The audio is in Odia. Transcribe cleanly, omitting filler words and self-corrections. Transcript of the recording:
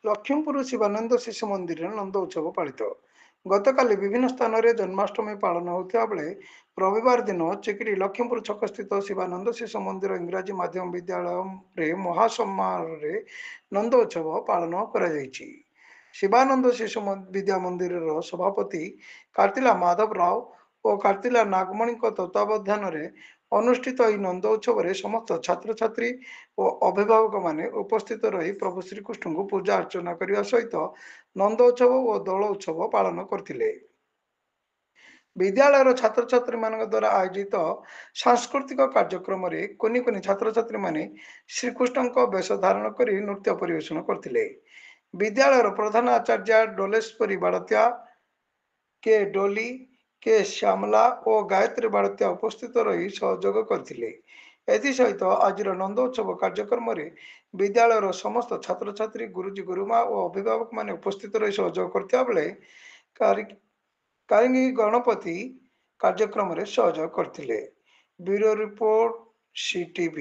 ଲକ୍ଷ୍ମୀପୁର ଶିବାନନ୍ଦ ଶିଶୁ ମନ୍ଦିରରେ ନନ୍ଦ ଉତ୍ସବ ପାଳିତ। ଗତକାଲି ବିଭିନ୍ନ ସ୍ଥାନରେ ଜନ୍ମାଷ୍ଟମୀ ପାଳନ ହେଉଥିବା ବେଳେ ରବିବାର ଦିନ ଚିକିଟି ଲକ୍ଷ୍ମୀପୁର ଛକସ୍ଥିତ ଶିବାନନ୍ଦ ଶିଶୁ ମନ୍ଦିର ଇଂରାଜୀ ମାଧ୍ୟମ ବିଦ୍ୟାଳୟରେ ମହାସମାରୋହରେ ନନ୍ଦ ଉତ୍ସବ ପାଳନ କରାଯାଇଛି। ଶିବାନନ୍ଦ ଶିଶୁ ବିଦ୍ୟା ମନ୍ଦିରର ସଭାପତି କାର୍ତ୍ତିଲା ମାଧବ ରାଓ ଓ କାର୍ତ୍ତିଲା ନାଗମଣିଙ୍କ ତତ୍ତ୍ୱାବଧାନରେ ଅନୁଷ୍ଠିତ ଏହି ନନ୍ଦ ଉତ୍ସବରେ ସମସ୍ତ ଛାତ୍ରଛାତ୍ରୀ ଓ ଅଭିଭାବକମାନେ ଉପସ୍ଥିତ ରହି ପ୍ରଭୁ ଶ୍ରୀକୃଷ୍ଣଙ୍କୁ ପୂଜା ଅର୍ଚ୍ଚନା କରିବା ସହିତ ନନ୍ଦ ଉତ୍ସବ ଓ ଦୋଳ ଉତ୍ସବ ପାଳନ କରିଥିଲେ। ବିଦ୍ୟାଳୟର ଛାତ୍ରଛାତ୍ରୀମାନଙ୍କ ଦ୍ୱାରା ଆୟୋଜିତ ସାଂସ୍କୃତିକ କାର୍ଯ୍ୟକ୍ରମରେ କୁନି କୁନି ଛାତ୍ରଛାତ୍ରୀମାନେ ଶ୍ରୀକୃଷ୍ଣଙ୍କ ବେଶ ଧାରଣ କରି ନୃତ୍ୟ ପରିବେଷଣ କରିଥିଲେ। ବିଦ୍ୟାଳୟର ପ୍ରଧାନ ଆଚାର୍ଯ୍ୟା ଡୋଲେଶ୍ୱରୀ ବାଡ଼ତ୍ୟା, କେ ଡୋଲି, କେ ଶ୍ୟାମଲା ଓ ଗାୟତ୍ରୀ ବାଡ଼ତ୍ୟା ଉପସ୍ଥିତ ରହି ସହଯୋଗ କରିଥିଲେ। ଏଥିସହିତ ଆଜିର ନନ୍ଦ ଉତ୍ସବ କାର୍ଯ୍ୟକ୍ରମରେ ବିଦ୍ୟାଳୟର ସମସ୍ତ ଛାତ୍ରଛାତ୍ରୀ, ଗୁରୁଜୀ, ଗୁରୁମା ଓ ଅଭିଭାବକମାନେ ଉପସ୍ଥିତ ରହି ସହଯୋଗ କରିଥିବା ବେଳେ କାରିଙ୍ଗି ଗଣପତି କାର୍ଯ୍ୟକ୍ରମରେ ସହଯୋଗ କରିଥିଲେ। Bureau report, CTV.